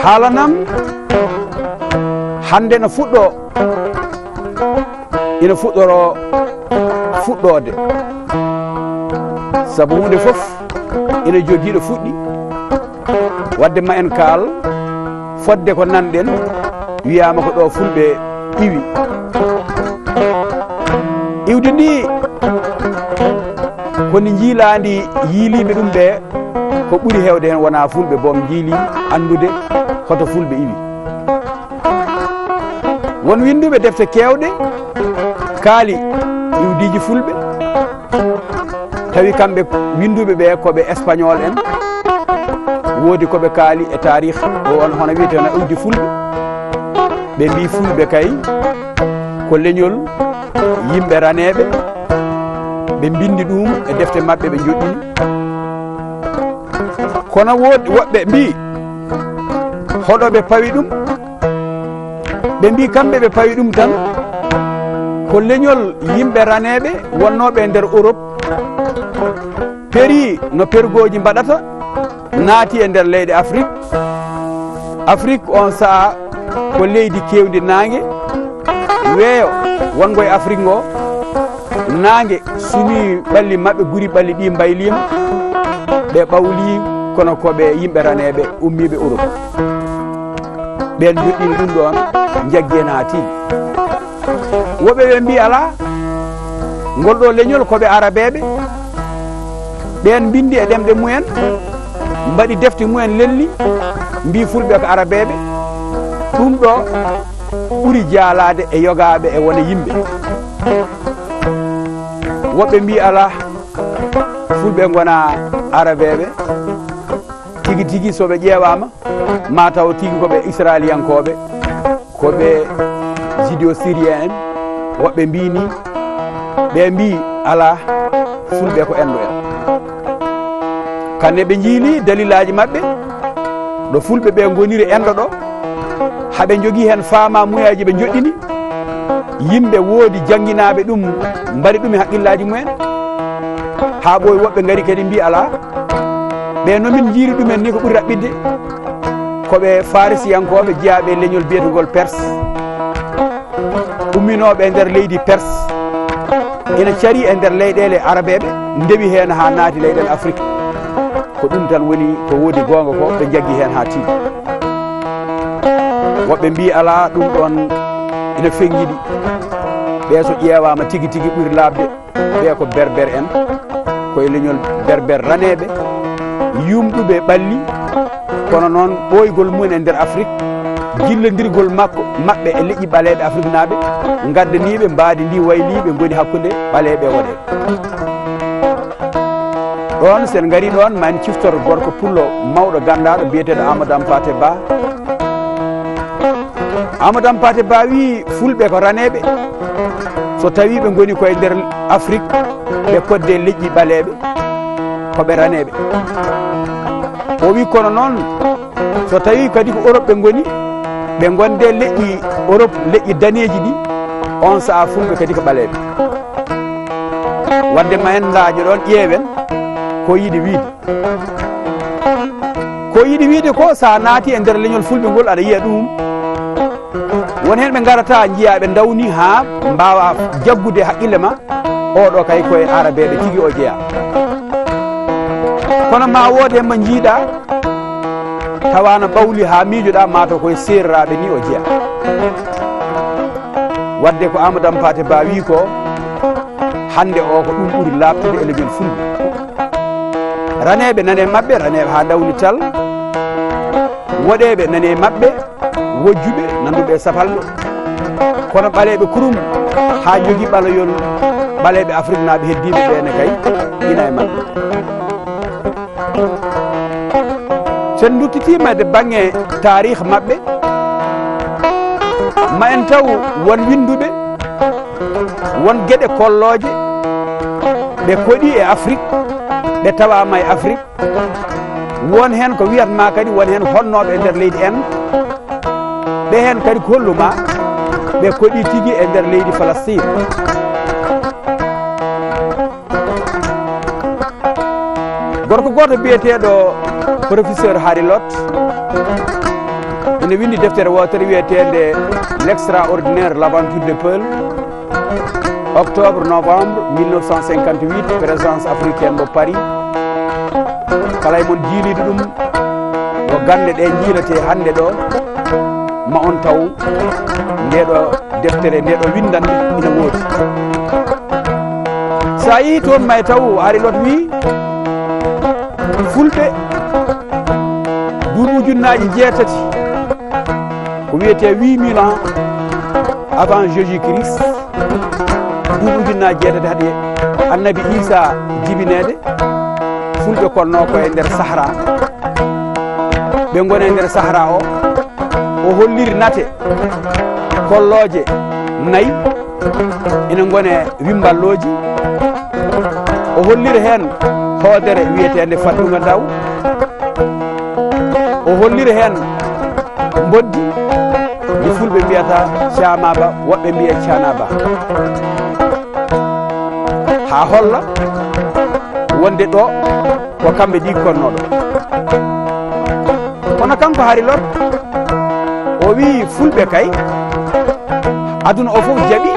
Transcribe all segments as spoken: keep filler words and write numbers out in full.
Haalanam hannde no fuɗɗo, ina fuɗɗoro fuɗɗoode, sabu huunde fof ina jogii ɗo fuɗɗi. Wadde ma en kaal fodde ko nanɗen, wiyaama ko ɗo fulɓe iwi. Iwdi ndi ko ndi njiilaandi yiiliiɓe ɗum ɓe, ko ɓuri heewde heen wonaa fulɓe boom njiili anndude hoto fulɓe iwi. Won winnduɓe defte keewɗe kaali iwdiiji fulɓe, tawi kamɓe winnduɓe ɓe ko ɓe espagnol en, woodi ko ɓe kaali e taarih o on hono wiyeteno iwdi fulɓe. Ɓe mbi fulɓe kay ko leñol yimɓe raneeɓe, ɓe mbinndi ɗum e defte maɓɓe ɓe njoɗɗini. Kono woodi woɓɓe mbi hoɗo ɓe pawi ɗum, ɓe mbi kamɓe ɓe pawi ɗum tan ko leñol yimɓe raneeɓe wonnooɓe e nder Europe, peri no pergooji mbaɗata, naati e nder leyɗe Afrik. Afrik on sa'a ko leydi keewndi naange, weeyo wonngo e Afrik ngo, naange sumi ɓalli maɓɓe, guri ɓalli ɗi mbayliima, ɓe ɓawli kono ko ɓe yimɓe raneeɓe ummiiɓe Europe. Ɓeen joɗɗini ɗum ɗoon, njaggi heen haa tiiɗi. Woɓɓe ɓe mbi alaa, ngol ɗo leñol ko ɓe arabeeɓe, ɓeen mbinndi e ɗemɗe mumen, mbaɗi defte mumen lelli, mbi fulɓe ko arabeeɓe. Ɗum ɗo ɓuri jaalaade e yogaaɓe e wone yimɓe. Woɓɓe mbi alaa, fulɓe ngona arabeeɓe, tigi tigi so ɓe ƴeewaama ma taw tigi ko ɓe israeliyankooɓe, ko ɓe judeo syrien en. Woɓɓe mbi ni, ɓe mbi alaa, fulɓe ko enɗo en. Kanne ɓe njiili dalilaaji maɓɓe ɗo fulɓe ɓe ngoniri enɗo ɗo, haɓe njogii heen faamamuyaaji ɓe njoɗɗini. Yimɓe woodi jannginaaɓe ɗum, mbaɗi ɗum e haqqillaaji mumen. Haa ɓooyi woɓɓe ngari kadi mbi alaa, ɓe no min njiiri ɗumen ni ko ɓuri raɓɓiɗde ko ɓe farisiyankooɓe jeyaaɓe e leñol biyetengol Perse, umminooɓe e nder leydi Perse, ina carii e nder leyɗeele arabeeɓe, ndewi heen haa naati leyɗeele Afrik. Ko ɗum tan woni ko woodi goonga ko ɓe njaggi heen haa tiiɗi. Woɓɓe mbi alaa, ɗum ɗoon ina fenngiɗi. Ɓe so ƴeewaama tigi tigi ɓuri laaɓde, ɓe ko berber en, ko e leñol berber raneeɓe, yumɗuɓe ɓalli, kono noon ɓooygol mum e nder Afrik, jillondirgol makko, maɓɓe e leƴƴi ɓaleeɓe afriknaaɓe, ngaddaniiɓe mbaadi ndi wayli ɓe ngoni hakkunde ɓaleeɓe e woɗeeɓe. Ɗoon, so en ngarii ɗoon, ma en ciftor gorko pullo mawɗo ganndaaɗo biyeteeɗo Amadou Hampâté Bâ. Amadou Hampâté Bâ wii fulɓe ko raneeɓe. So tawii ɓe ngoni koye nder Afrik, ɓe kodde leƴƴi ɓaleeɓe, ko ɓe raneeɓe. O wii kono noon, so tawii kadi ko Europe ɓe ngoni, ɓe ngonde leƴƴi Europe, leƴƴi daneeji ɗi, on sa'a fulɓe kadi ko ɓaleeɓe. Wadde ma en ndaajo ɗoon, ƴeewen ko yiɗi wiide. Ko yiɗi wiide ko, so a naati e nder leñol fulɓe ngol, aɗa yiya ɗum. Won heen ɓe ngarata, njiya ɓe ndawni haa mbaawa jaggude haqqille ma, oɗo kay koye arabeeɓe tigi o jeyaa. Kono ma wood heen mo njiiɗa, tawa no ɓawli haa miijoɗa, ma to koye seereraaɓe ni o jeyaa. Wadde ko Amadou Hampâté Bâ wii ko, hannde o ko ɗum ɓuri laaɓtude e leñol fulɓe. Raneeɓe nane maɓɓe, raneeɓe haa ndawni tal. Woɗeeɓe nane maɓɓe, wojjuɓe nanduɓe e sapalɓe. Kono ɓaleeɓe kurum haa njogii ɓaloyol ɓaleeɓe afriknaaɓe heddiiɓe ɓe ne kay ina e maɓɓe. So en nduttitiima e baŋŋe taarih maɓɓe, ma en taw won winnduɓe, won geɗe kollooje ɓe koɗi e Afrik, ɓe tawaama e Afrik. Won heen ko wiyatma kadi, won heen honnooɓe e nder leydi en. Ɓe heen kadi ko holluma ɓe koɗi tigi e nder leydi Falastiin. Gorko gooto biyeteeɗo Professeur Harry Lott ene winndi deftere wootere wiyeteende L'extraordinaire, l'aventure de Peul, octobre, novembre mille neuf cent cinquante-huit, présence africaine mo Paris. Kala e mon jiiliiɗo ɗum, no gannde ɗe njiiletee hannde ɗo, ma on taw nde ɗo deftere, nde ɗo winndannde ina woodi. So a yehii toon, ma e taw Harry Lott wii, Fulɓe, duuɓi ujunnaaji jeetati, ko wiyetee huit mille ans avant Jésus-Christ, duuɓi ujunnaaji jeetati hade Annabi Iisaa jibineede, Fulɓe kolnoo ko e nder Sahara. Ɓe ngoni e nder Sahara o, o holliri nate kollooje nayi, ina ngoni e wimmballooji. O holliri heen hoodere wiyeteende Faddunga Ndaw. O holliri heen mboddi ndi Fulɓe mbiyata Caamaaba, woɓɓe mbiya Caanaaba. Haa holla wonde ɗo ko kamɓe ɗi konnooɗo. Kono kanko Harry Lott, o wii Fulɓe kay, aduna o fof jaɓi.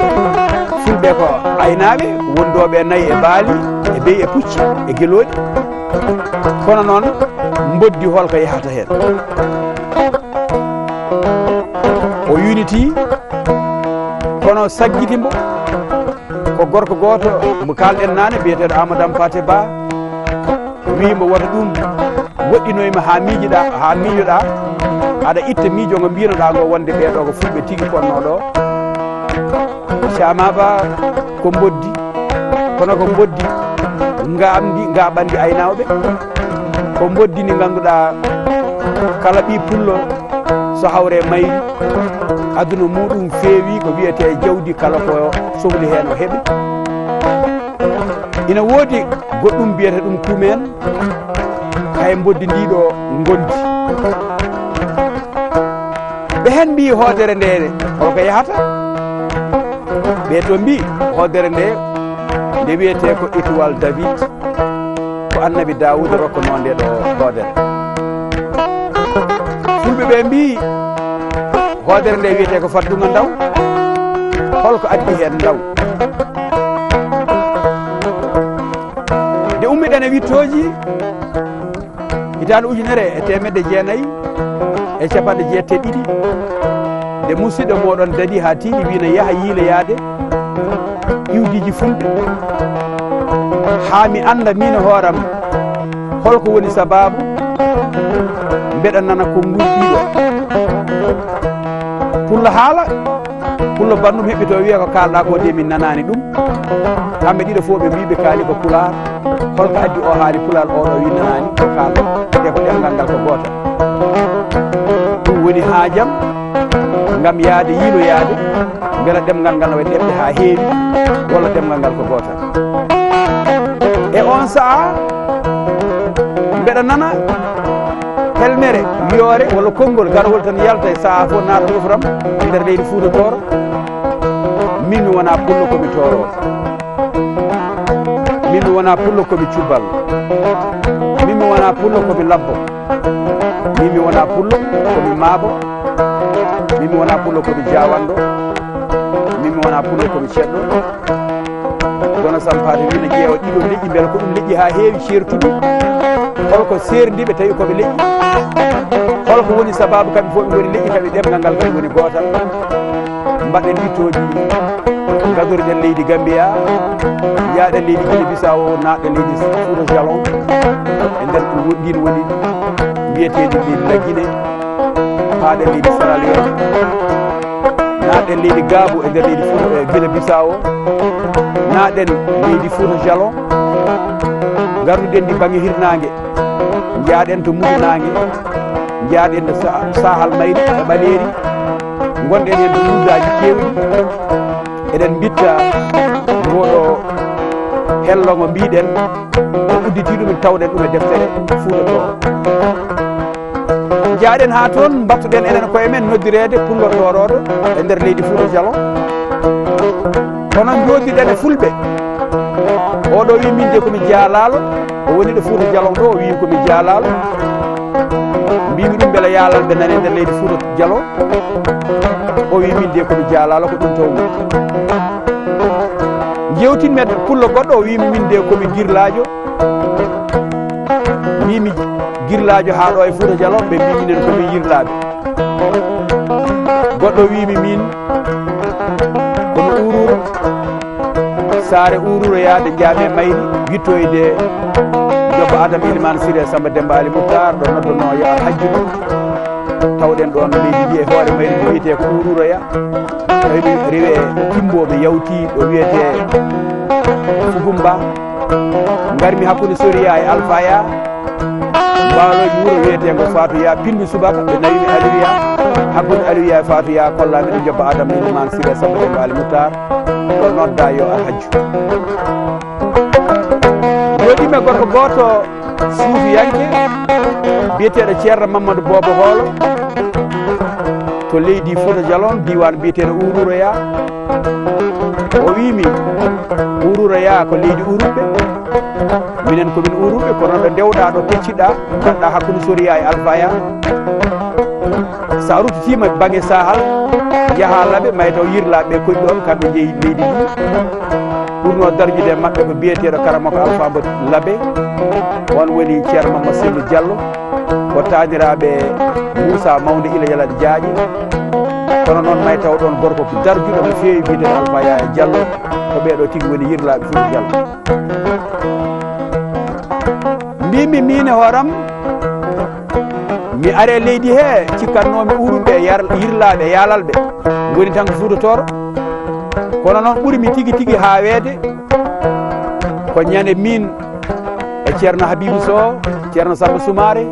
Fulɓe ko aynaaɓe, wondooɓe e nayi e baali, e beyi e pucci, e gelooɗi. Kono noon, mboddi holko yahata heen? O yunitii, kono saggiti mbo. Ko gorko gooto mo kaalɗen naane, biyeteeɗo Amadou Hampâté Bâ, wii mbo wota ɗum woɗɗinoy ma haa miijiɗaa, haa miijoɗaa, aɗa itta miijo ngo mbiyanoɗaa ngo wonde ɓee ɗoo ko Fulɓe tigi konnoo ɗo. Caamaaba ko mboddi, kono ko mboddi ngaamndi, ngaaɓanndi aynaaɓe. Ko mboddi ndi ngannduɗaa kala ɓii pullo so hawre mayri, aduna muɗum feewi ko wiyetee jawdi, kala ko sohli heen o heɓi. Ina woodi goɗɗum mbiyetee ɗum kumen, hay mboddi ndi ɗo ngondi. Ɓe heen mbii hoodere nde, holko yahata? Ɓe to mbii hoodere nde, nde wiyetee ko Étoile David, ko Annabi Daawuda rokkanoo nde ɗo hoodere. Fulɓe ɓe mbii hoodere nde wiyetee ko Faddunga Ndaw. Holko addi heen Ndaw? Nde ummiɗen e wittooji, hitaande ujunere e teemedde jeenayi e capanɗe jeetati e ɗiɗi, nde musiɗɗo mooɗon daɗi haa tiiɗi, wii na yaha yiiloyaade iwdiiji Fulɓe, haa mi annda miin e hooram holko woni sabaabu mbeɗa nana ko ngulɗiiɗo. Pullo haala, pullo banndum heɓɓitoo wiya ko kaalɗaa ko de min nanaani ɗum. Kamɓe ɗiɗo fof ɓe mbii ɓe kaali ko pulaar. Holko addi o haali pulaar, o ɗo wi nanaani ko kaalɗo? Te ko ɗemngal ngal ko gootal. Ɗum woni haajam ngam yahde yiiloyaade, mbela ɗemngal ngal no waɗi ɗemɗe haa heewi, walla ɗemngal ngal ko gootal. E oon sahaa, mbeɗa nana helmere, wiyoore, walla konngol, garwol tan yalta e sahaa fof, naata nofram e nder leydi Fuuta Tooro. Min mi wonaa pullo, ko mi tooroowo. Min mi wonaa pullo, ko mi cubbal. Min mi wonaa pullo, ko mi labbo. Min mi wonaa pullo, ko mi maabo. Min mi wonaa pullo, ko mi jaawanɗo. Min mi wonaa pullo, ko mi ceɗɗo. Gono Sampaate wii na ƴeewa ɗiɗo leƴƴi, mbela ko ɗum leƴƴi haa heewi ceertuɗi. Holko seerndi ɓe tawi ko ɓe leƴƴi? Holko woni sabaabu kamɓe fof ɓe ngoni leƴƴi, kamɓe ɗemngal ngal kadi woni gootal? Mbaɗen wittooji, ngadoreɗen leydi Gambia, njaaɗen leydi Guinée Bissau, naatɗen leydi Fuuta Jalon, e nder ko won-, ndin woni mbiyeteeɗi leydi La Guinée, paaɗen leydi Sierra Leone, naatɗen leydi Gaabu e nder leydi Fuuta, e Guinée Bissau, naatɗen leydi Fuuta Jalon, ngarduɗen ndi bannge hirnaange, njaaɗen to Mudu Naange, njaaɗen to Sa-, Sahal Mayri e Ɓaleeri, ngonɗen heen to muddaaji keewɗi. Eɗen mbitta ngoo ɗoo hello ngo mbiiɗen, en udditii ɗum, en tawɗen ɗum e deftere Fuuta Tooro. Njaaɗen haa toon, mbattuɗen enen koye men noddireede pullo toorooɗo e nder leydi Fuuta Jalon. Kono njooɗiɗen e Fulɓe. Oɗo wii min de ko mi jaalaalo, o woni ɗo Fuuta Jalon ɗo, o wii ko mi jaalaalo. Jaalalɓe nani e nder leydi Fuuta Jaloo. O wi min de ko mi jaalaalo, ko ɗum tawmi. Jewtinmi e pullo goɗɗo, o wi mi min de ko mi girlaajo. Mbimi girlaajo haa ɗo e Fuuta Jaloo, ɓe mbi minen ko min yirlaaɓe. Goɗɗo wi mi min ko mi Uruura. Saare Uruura yaade Njaame Mayri, wittoyde Jobba Adama Elimane Siré Samba Demba Ali Moutar, ɗo noddanoo yo Alhajju ɗo. Tawɗen ɗoon leydi ndi e hoore mayri ndi wiyetee ko Uruura ya. Tawi mi rewi e Kimbo, mi yawti ɗo wiyetee Fugumba. Ngarmi hakkunde Soriya e Alfaya. Mbaaloy wuro wiyeteengo Fatou Ya, pinmi subaka, ɓe nawi mi Aliou Ya. Hakkunde Aliou Ya e Fatou Ya, kollaa mi ɗo Jobba Adama Elimane Siré Samba Demba Ali Moutar, ɗo nodda yo Alhajju. Jooɗiimi e gorko gooto suufiyanke biyeteeɗo Ceerno Mamadou Boobo Hoolo, to leydi Fuuta Jaloo, diiwaan biyeteeɗo Uruura Ya. O wii mi, Uruura Ya ko leydi Uruɓe, minen ko min Uruɓe, kono ɗo ndewɗaa, ɗo pecciɗaa, mbaɗɗaa hakkunde Soriya e Alfaya. So a ruttitiima baŋnge Sahel, yahaa Laɓe, may taw yirlaaɓe ɓe koɗi ɗoon, kamɓe njeyi leydi ndi. Ɓurnoo darjude e maɓɓe ko biyeteeɗo Karamoko Alfa Mbo Labe, on woni Ceerno Mamma Sellu Jallo, ko taaniraaɓe Muusa Mawnde Ila Yalaɗi Jaaƴe. Kono noon may taw ɗoon gorko darjuɗo no feewi biyeteeɗo Alfa Yaaya Jallo, ko ɓee ɗo tigi woni yirlaaɓe Fuuta Jallo. Mbimi miin e hooram, mi are leydi he, cikkatnoomi Uruɓe, yar-, yirlaaɓe, yaalalɓe, ngoni tan ko Fuuta Tooro. Kono noon ɓuri mi tigi tigi haaweede ko ñande miin e Ceerno Habibu Sow, Ceerno Samba Sumaare,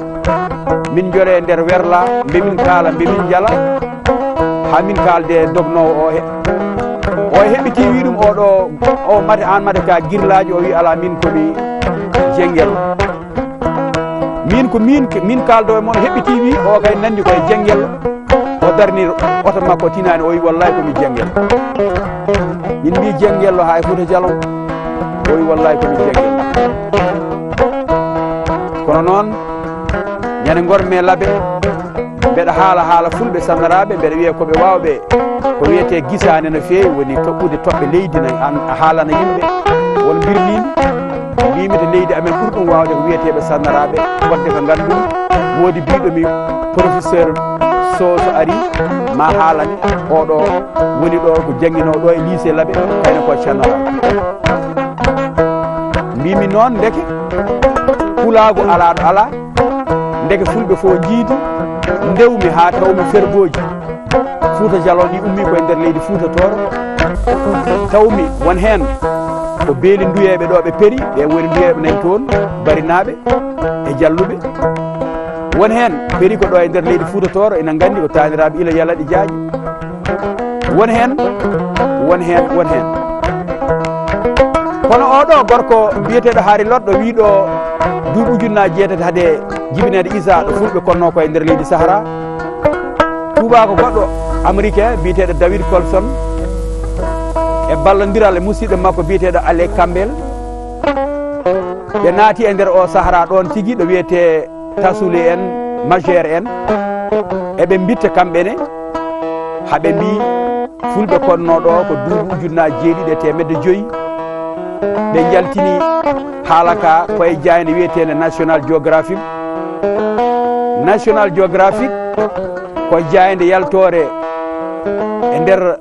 min njore nder werla, mbe min kaala, mbe min njala, haa min kaalde dognoowo o he. O heɓiti wi ɗum, oɗo, o mate, aan mate ka girlaajo, o wi alaa, min ko mi jengel. Min ko min, min kaaldo e mon, heɓɓiti wi, o kay nandi koye jengel. O darni oto makko tinaani, o wi wallahi ko mi jengel. Min mbi jengel o haa e Fuuta Jalon. O wi wallahi ko mi jengel. Kono noon, ñande ngormi Labe, mbeɗa haala haala fulɓe sannaraaɓe, mbeɗa wiya ko ɓe waawɓe ko wiyetee gisaane no feewi, woni toɓɓude toɓɓe leydi, no an a haalana yimɓe won mbirniimi. Mbimi to leydi amen ɓuri ɗum waawde ko wiyeteeɓe sannaraaɓe, waɗde ko nganndu. Woodi biiɗo mi professeur Sow, so ari ma haalane, oɗo woni ɗo ko jannginoo ɗo e lycée Labe, kayne ko sannaraaɓe. Mbimi noon ndeke pulaagu alaa ɗo alaa, ndeke fulɓe fof njiidi, ndewmi haa tawmi fergooji Fuuta Jalon ɗi ummi koye nder leydi Fuuta Tooro. Tawmi won heen ko beeli nduyeeɓe ɗo ɓe peri, ɓe woni nduyeeɓe nayi toon, barinaaɓe e jalluɓe. Won heen peri ko ɗo e nder leydi Fuuta Tooro, ina nganndi ko taaniraaɓe Ila Yalaɗi Jaaƴe. Won heen, won heen, won heen. Kono oɗo gorko biyeteeɗo Haari Lotɗo, wiiɗo duuɓi ujunnaaji jeetati hade jibineede Isa, ɗo fulɓe konnoo ko e nder leydi Sahara. Tuubaako goɗɗo américain biyeteeɗo David Colson, e ballondiral e musidɗo makko biyeteeɗo Alec Campbell, ɓe naati e nder o Sahara ɗoon tigi, ɗo wiyetee Tassouli en, Majeur en, eɓe mbitta kamɓe ne, haa ɓe mbi fulɓe konnoo ɗo ko duuɓi ujunnaaji jeeɗiɗi e teemedde joyi. Ɓe njaltini haala ka koye jaaynde wiyeteende National Geographic. National Geographic ko jaaynde yaltoore e nder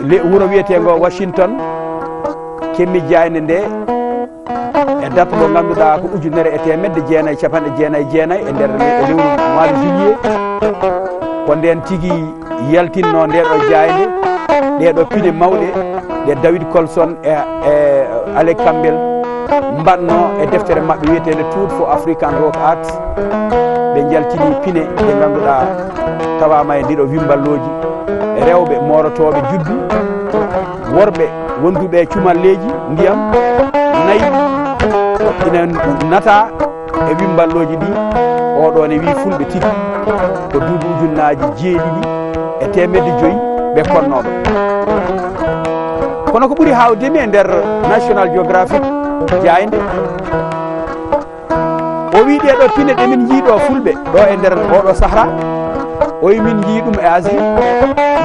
le-, wuro wiyeteengo Washington. Kemmi jaaynde nde e date mo ngannduɗaa ko ujunere e teemedde jeenayi e capanɗe jeenayi e jeenayi e nder le-, e lewru mois de juillet. Ko ndeen tigi yaltinno nde ɗo jaaynde, ɗee ɗo pine mawɗe ɗe David Colson e, e Alec Campbell mbaɗno e deftere maɓɓe wiyeteende Tour for African Rock Art. Ɓe njaltini pine ɗe ngannduɗaa tawaama e ndiɗo wimmballooji, rewɓe moorotooɓe jubbi, worɓe wonduɓe e cumalleeji ndiyam nayi ina nata e wimmballooji ɗi. Oɗo ne wii fulɓe tigi ko duuɓi ujunnaaji jeeɗiɗi e teemedde joyi ɓe konnooɓe. Kono ko ɓuri haawde mi e nder National Geographic jaaynde, o Wi ɗee ɗoo pine ɗe min njii ɗoo fulɓe ɗoo e nder oo ɗoo Sahara, o wi min njii ɗum e Asie,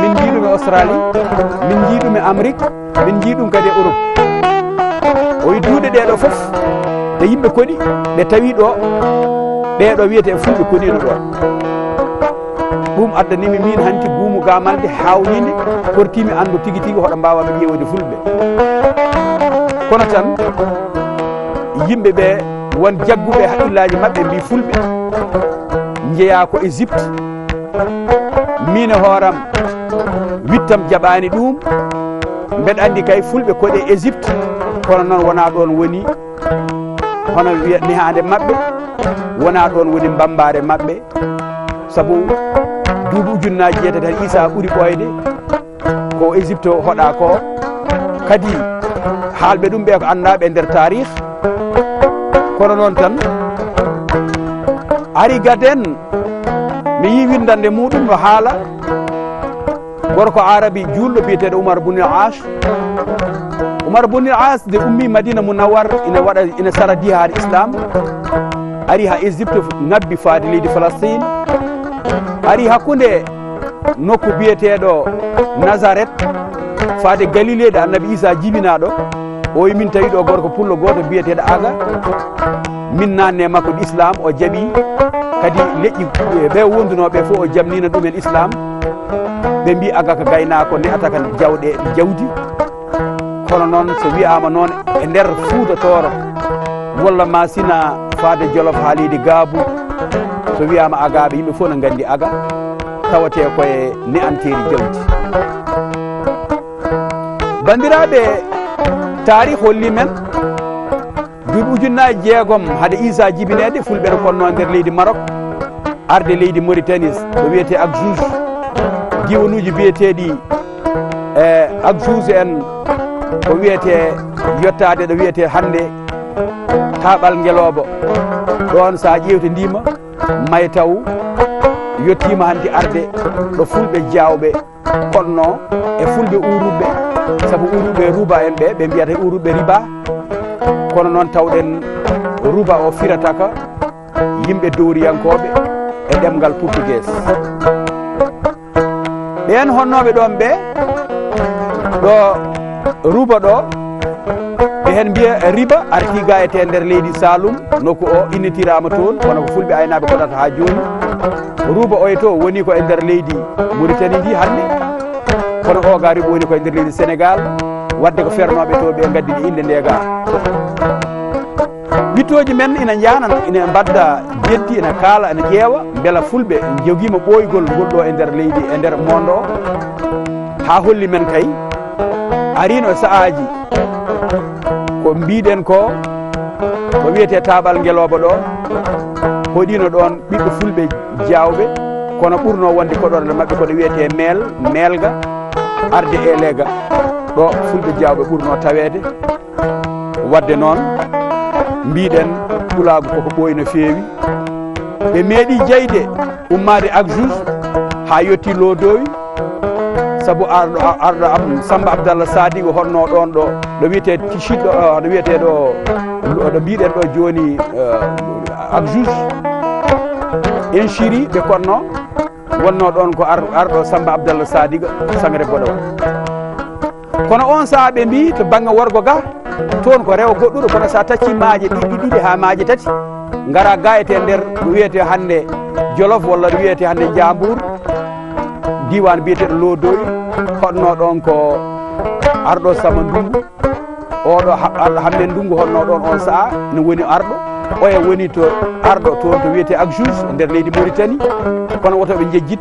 min njii ɗum e Australie, min njii ɗum e Amérique, min njii ɗum kadi e Europe. O wi duuɗe ɗee ɗoo fof ɗe yimɓe koɗi, ɓe tawi ɗoo, ɓee ɗoo wiyetee fulɓe koɗiino ɗoo. Ɗum addanimi min hanti guumu gamalde haawninde, kortimi anndu tigi tigi hoɗo mbaawa mi ƴeewde fulɓe. Kono tan yimɓe ɓe won jagguɓe haqqillaaji maɓɓe mbi fulɓe njeyaa ko Égypte. Min e hooram wittam jaɓaani ɗum. Mbeɗa anndi kay fulɓe koɗe Égypte, kono noon wonaa ɗoon woni hono wiya nehaande maɓɓe, wonaa ɗoon woni mbambaare maɓɓe. Sabu duuɓi ujunnaaji jeetati tan Iisaa ɓuri ɓooyde, ko Égypte hoɗaa ko. Kadi haalɓe ɗum ɓe ko anndaaɓe e nder taarih. Kono noon tan, Ari Gaden, mi yii winndannde muɗum no haala gorko Aarabi juulɗo biyeteeɗo Umar bun Aas. Umar bun Aas de ummi Madina Munawwar, ina waɗa, ina sara dihaar Islam, ari ha Égypte, ngabbi faade leydi Falastin, ari hakkunde nokku biyeteeɗo Nazaret, faade Galile ɗo Annabi Isa jibinaa ɗo. O wi min tawi ɗo gorko pullo gooto biyeteeɗo Aga, min naanne makko Islam, o jaɓi. Kadi leƴƴi ɓe wondunooɓe fof o jamnina ɗumen Islam. Ɓe mbi Aga ko gaynaako, ne'ata kan jawɗe, jawdi. Kono noon so wiyaama noon e nder Fuuta Tooro, walla ma sina faade Jolof haa leydi Gaabu, so wiyaama Agaaɓe, yimɓe fof no nganndi Aga, tawatee koye ne'anteeri jawdi. Banndiraaɓe, taarih holli men, duuɓi ujunnaaji jeegom hade Isa jibineede, fulɓe no konno nder leydi Maroc, arde leydi Mauritanie, ɗo wiyetee Axouge, diiwanuuji biyeteeɗi e Axouge en, ko wiyetee yottaade ɗo wiyetee hannde Taaɓal Ngelooba. Ɗoon so a ƴeewtindiima, Maytaw yottiima hanti arde ɗo fulɓe jaawɓe konno e fulɓe uruɓe, sabu uruɓe ruba en ɓe, ɓe mbiyata uruɓe riba. Kono noon tawɗen ruba o firataka yimɓe dowriyankooɓe e ɗemngal portuguese. Ɓeen honnooɓe ɗoon ɓe, ɗo ruba ɗo, ɓe heen mbiya riba, arti ga e te nder leydi Saloum, nokku o innitiraama toon, kono ko fulɓe aynaaɓe koɗata haa jooni. Ruba oy to woni ko e nder leydi Mauritanie ndi hannde, kono o ga riba woni ko e nder leydi Sénégal, wadde ko fernooɓe to ɓe ngaddini innde nde ga. Wittooji men ina njaanana, ina mbadda jeddi, ina kaala, ina ƴeewa, mbela fulɓe njogiima ɓooygol ngol ɗo e nder leydi, e nder monde o. Haa holli men kay, ariino e sa'aaji ko mbiɗen ko, ko wiyetee Taaɓal Ngelooba ɗo, hoɗiino ɗoon ɓiɓɓe fulɓe jaawɓe, kono ɓurno wonde koɗorɗe maɓɓe ko ɗo wiyetee Meel, Meelga, arde e Leega, ɗo fulɓe jaawɓe ɓurno taweede. Wadde noon, mbiɗen pulaagu koko ɓooyi no feewi. Ɓe meeɗi jeyde ummaade Axouge haa yotti Lodoy, sabu arɗo, arɗo am Samba Abdallah Sadigo honno ɗoon ɗo, ɗo wiyetee Tichiɗo, ɗo wiyetee ɗo, ɗo mbiɗen ɗo jooni, eh, Axouge. En ciri ɓe konno, wonno ɗoon ko ar-, arɗo Samba Abdallah Sadigo, sangre boɗo. Kono oon sahaa ɓe mbii to bannge worgo ga, toon ko rewo goɗɗuɗo, kono so a taccii maaje ɗiɗi, ɗiɗi haa maaje tati, ngara ga e te nder ɗo wiyetee hannde Jolof walla ɗo wiyetee hannde Njaambur, diiwaan biyeteeɗo Lodoy, hoɗno ɗoon ko arɗo Sama Ndungu, oɗo ha-, arɗo Hammen Ndungu hoɗno ɗoon oon sahaa, no woni arɗo, oya woni to arɗo toon to wiyetee Axouge e nder leydi Mauritanie, kono woto ɓe njejjit.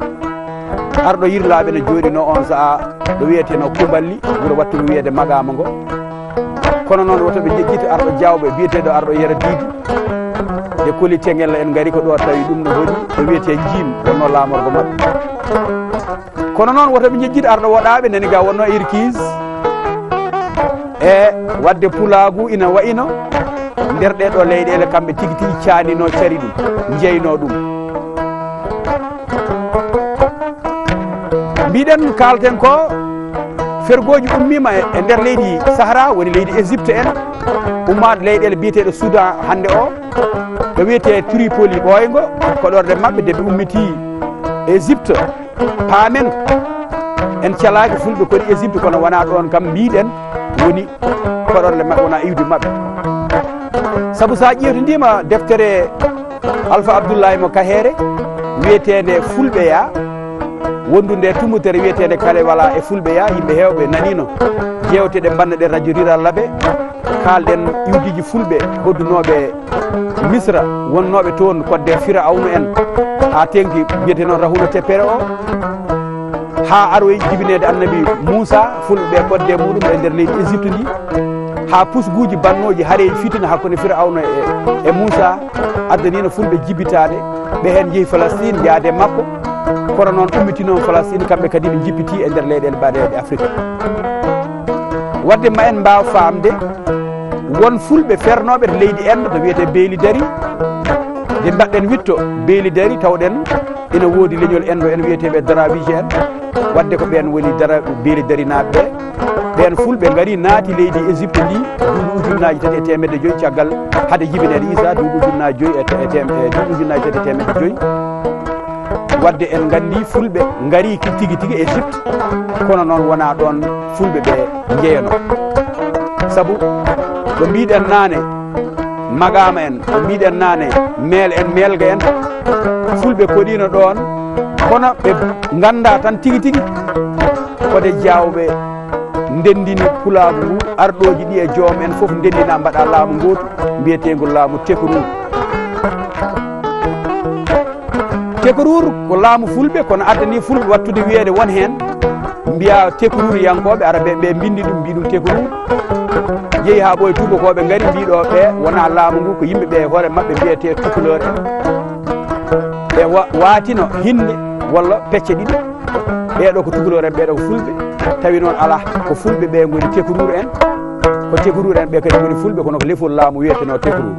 Arɗo Yirlaaɓe no jooɗinoo oon sahaa ɗo wiyeteenoo Kumballi, wuro waɗtuɗo wiyeede Maqaama ngo. Kono noon, woto ɓe njejjit arɗo Jaawɓe biyeteeɗo arɗo Yero Diidi, de Koli Teŋella en ngari ko ɗo tawi ɗum no hoɗi, ɗo wiyetee Njiim, wonnoo laamorgo maɓɓe. Kono noon, woto ɓe njejjit arɗo Woɗaaɓe, nani ga wonnoo Irkiis. E waɗde pulaagu ina wayino nder ɗee ɗoo leyɗeele, kamɓe tigi tigi caaninoo cari ɗum, njeynoo ɗum. Mbiɗen kaalten ko Fergooji ummiima e, e nder leydi Sahara, woni leydi Égypte en, ummaade leyɗeele biyeteeɗe Soudan hannde o, ɗo wiyetee Tripoli ɓooyngo, koɗorɗe maɓɓe nde ɓe ummitii Égypte. Paamen, en calaaki fulɓe koni Égypte, kono wonaa ɗoon kam mbiɗen woni koɗorɗe maɓɓe, wonaa iwdi maɓɓe. Sabu so a ƴeewtindiima deftere Alfa Abdullahi mo Kaheere, wiyeteende Fulɓe Yaa, wondude e tumbutere wiyeteende Kale Wala e Fulɓe Yaa, yimɓe heewɓe naniino jeewte ɗe mbaɗno ɗe Radio Rural Labe, kaalɗen iwdiiji fulɓe hoddunooɓe Misra, wonnooɓe toon kodde Firawna en, haa teeŋti biyetee noon Rahuna Tepere o, haa aroyi jibineede Annabi Muusa, fulɓe ɓe kodde muɗum e nder leydi Égypte ndi, haa pusguuji bannooji hareeji fitina hakkunde Firawna e, e Muusa, addaniino fulɓe jibitaade, ɓe heen njehi Falastiin, njaade makko, kono noon ummitinoon Falastiin, kamɓe kadi ɓe njippitii e nder leyɗeele baɗeeɗe Afrik. Waɗde ma en mbaaw faamde, won fulɓe fernooɓe to leydi Inde to wiyetee Beeli Dari, nde mbaɗɗen witto Beeli Dari, tawɗen ina woodi leñol Endo en wiyeteeɓe Darawiije en, waɗde ko ɓeen woni Dara-, Beeli Darinaaɓe ɓe. Ɓeen fulɓe ngari naati leydi Égypte ndi duuɓi ujunnaaji tati e teemedde joyi caggal hade jibineede Iisaa, duuɓi ujunnaaji joyi e te-, e teem-, e duuɓi ujunnaaji tati e teemedde joyi. Waɗde en nganndi fulɓe ngarii ki tigi tigi Égypte, kono noon wonaa ɗoon fulɓe ɓe njeyanoo. Sabu ko mbiɗen naane, Magaama en, ko mbiɗen naane, Meel en, Meelga en, fulɓe koɗiino ɗoon, kono ɓe nganndaa tan tigi tigi ko de Jaawɓe ndenndini pulaagu ngu, ardooji ɗi e joom en fof ndenndina mbaɗa laamu ngootu mbiyeteengu laamu Tekruur. Tekruur ko laamu fulɓe, kono addani fulɓe wattude wiyeede won heen mbiya Tekruuriyankooɓe, ara ɓe, ɓe mbinndi ɗum, mbii ɗum Tekruur. Yehi haa ɓooya tuubakooɓe ngari mbii ɗo ɓe wonaa laamu ngu, ko yimɓe ɓe hoore maɓɓe mbiyetee Tukulor en. Ɓe wa-, waatino hinnde walla pecce ɗiɗi. Ɓee ɗo ko Tukulor en, ɓee ɗo ko fulɓe. Tawi noon alaa, ko fulɓe ɓe ngoni Tekruur en. Ko Tekruur en ɓe kadi ngoni fulɓe, kono ko lefol laamu wiyetenoo Tekruur.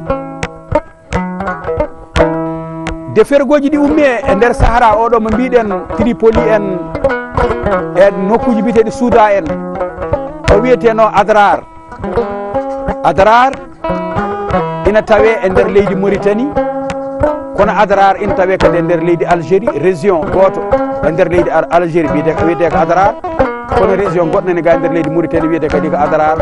De fergooji ɗi ummi e, e nder Sahara oɗo mo mbiɗen Tripoli en, e nokkuuji biyeteeɗi Soudan en, o wiyetenoo Adrar. Adrar ina tawee e nder leydi Mauritanie, kono Adrar ina tawee kadi e nder leydi Algérie, région gooto e nder leydi Ar-, Algérie wiyetee, wiyetee ko Adrar, kono région goɗɗo nani ga e nder leydi Mauritanie wiyetee kadi ko Adrar.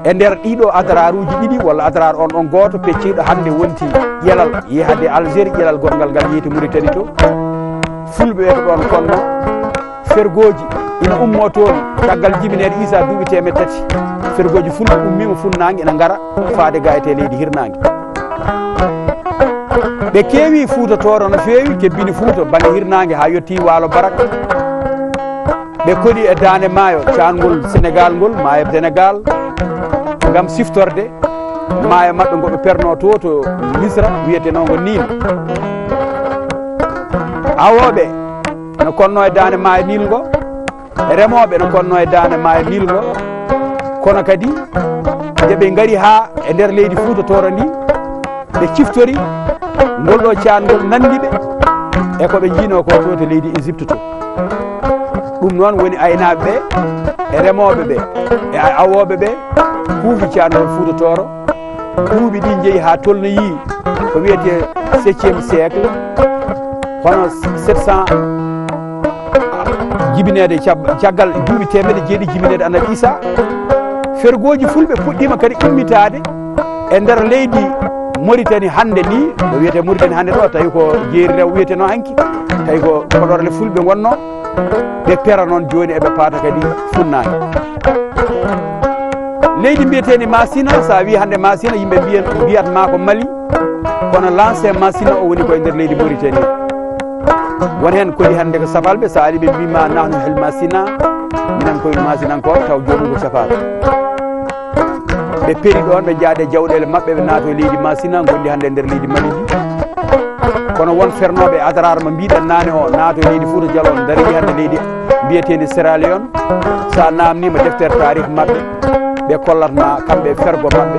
E nder ɗiɗo adraaruuji ɗiɗi walla adraar on, on gooto pecciiɗo hannde wonti ƴelal yehade Algérie, ƴelal goɗngal ngal yeyti Mauritanie to. Fulɓe ɓe ko ɗoon konno. Fergooji ina ummoo toon caggal jibineede Iisaa duuɓi teemedde tati. Fergooji fulɓe ummiima funnaange ina ngara faade ga e tee leydi hirnaange. Ɓe keewi Fuuta Tooro no feewi, kebbini Fuuta bannge hirnaange haa yettii Waalo Barak. Ɓe koɗi e daande maayo caangol Senegaal ngol, maayo Senegaal, ngam siftorde maayo maɓɓe ngo ɓe pernoo to, to Misra, wiyetenoongo Niil. Awooɓe no konno e daande maayo Niil ngo, remooɓe no konno e daande maayo Niil ngo, kono kadi nde ɓe ngari haa e nder leydi Fuuta Tooro ndi, ɓe ciftori ngol ɗo caangol nanndi ɓe e ko ɓe njiinoo ko to, to leydi Égypte to. Ɗum noon woni aynaaɓe ɓe, e remooɓe ɓe, e awooɓe ɓe, huufi caangol Fuuta Tooro. Duuɓi ɗi njeyi haa tolnoyii ko wiyetee septième siècle, hono sept cents jibineede cab-, caggal duuɓi teemedde jeeɗiɗi jibineede Annabi Iisaa. Fergooji fulɓe puɗɗiima kadi ummitaade e nder leydi Mauritanie hannde ni, ko wiyetee Mauritanie hannde ɗo, tawi ko Jeeri Rewo wiyetenoo hanki, tawi ko Podorle fulɓe ngonnoo, ɓe pera noon jooni eɓe paata kadi funnaange. Leydi mbiyeteendi Masina, so a wii hannde Masina, yimɓe mbiyan, mbiyat maa ko Mali, kono l'ancien Masina o woni ko e nder leydi Mauritanie. Won heen koɗi hannde ko Safalɓe, so a ari ɓe mbii ma nahnu hel Masina, minen koye Masinankooɓe, taw joomum ko Safal. Ɓe peri ɗoon, ɓe njaade jawɗeele maɓɓe, ɓe naatoo leydi Masina, ngonndi hannde e nder leydi Mali ndi. Kono won fernooɓe Adrar mo mbiɗen naane o, naatoo leydi Fuuta Jaloo, ndarii hannde leydi mbiyeteendi Sierra Leone. So a naamniima deftere taarih maɓɓe, ɓe kollat ma kamɓe fergo maɓɓe